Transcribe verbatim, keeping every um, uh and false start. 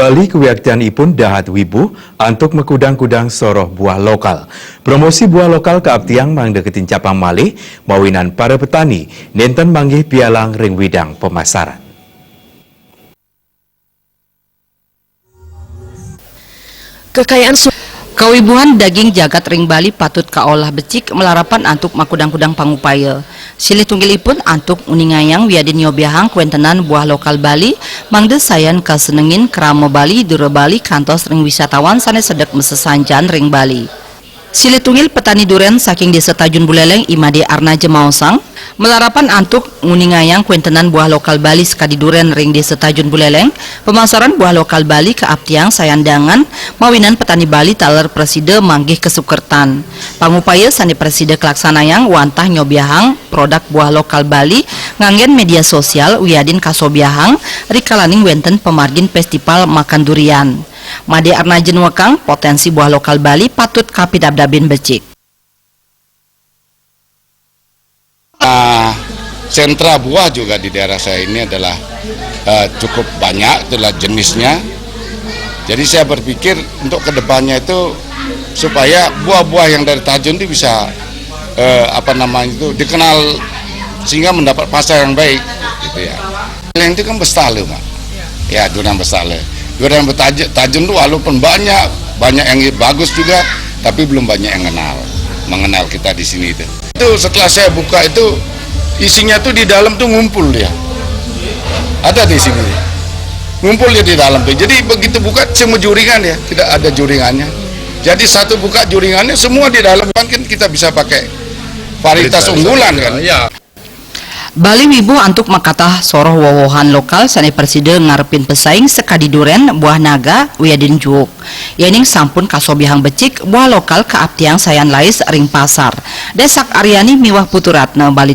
Bali kawiaktianipun dahat wibuh antuk makudang-kudang soroh buah lokal. Promosi buah lokal kaaptiang mangda katincapang malih mawinan para petani nenten manggih pialang ring widang pemasaran. Kekayaan su- Kawibuhan daging jagat ring Bali patut kaolah becik malarapan antuk makudang-kudang pangupaya. Silih tunggilipun antuk nguningayang wiadin nyobiahang kwentenan buah lokal Bali, mangda sayan kasenengin krama Bali, dura Bali, kantos ring wisatawan sane sedek masesanjan ring Bali. Silih tunggil petani duren saking Desa Tajun Buleleng, I Made Arnaja maosang, malarapan antuk nguningayang kwentenan buah lokal Bali sakadi duren ring Desa Tajun Buleleng, pemasaran buah lokal Bali kaaptiang sayan dangan, mawinan petani Bali taler prasida manggih kasukertan. Pangupaya sane prasida kalaksanayang wantah nyobiahang produk buah lokal Bali nganggen media sosial wiadin kasobiahang rikalaning wenten pamargin Festival Makan Durian. Made Arnaja nuekang potensi buah lokal Bali patut kapidabdabin becik. Ah, sentra buah juga di daerah saya ini adalah eh, cukup banyak, itulah jenisnya. Jadi saya berpikir untuk kedepannya itu supaya buah-buah yang dari Tajun itu bisa eh, apa namanya itu dikenal sehingga mendapat pasar yang baik, gitu ya. Yang itu kan bestale, Pak. Ya, durian bestale. Durian betajun Tajun itu walaupun banyak, banyak yang bagus juga, tapi belum banyak yang kenal, mengenal kita di sini itu. Itu setelah saya buka itu isinya tuh di dalam tuh ngumpul dia. Ada di sini. Ngumpul dia di dalam tuh. Jadi begitu buka semua juringan ya, tidak ada juringannya. Jadi satu buka juringannya semua di dalam kan kita bisa pakai varietas unggulan kan. Ya. Bali wibuh antuk makatah soroh wowohan lokal sane prasida ngarepin pesaing sakadi duren, buah naga, wiadin juuk. Yening sampun kasobiahang becik, buah lokal kaaptiang sayan lais ring pasar. Desak Aryani miwah Putu Ratna, Bali.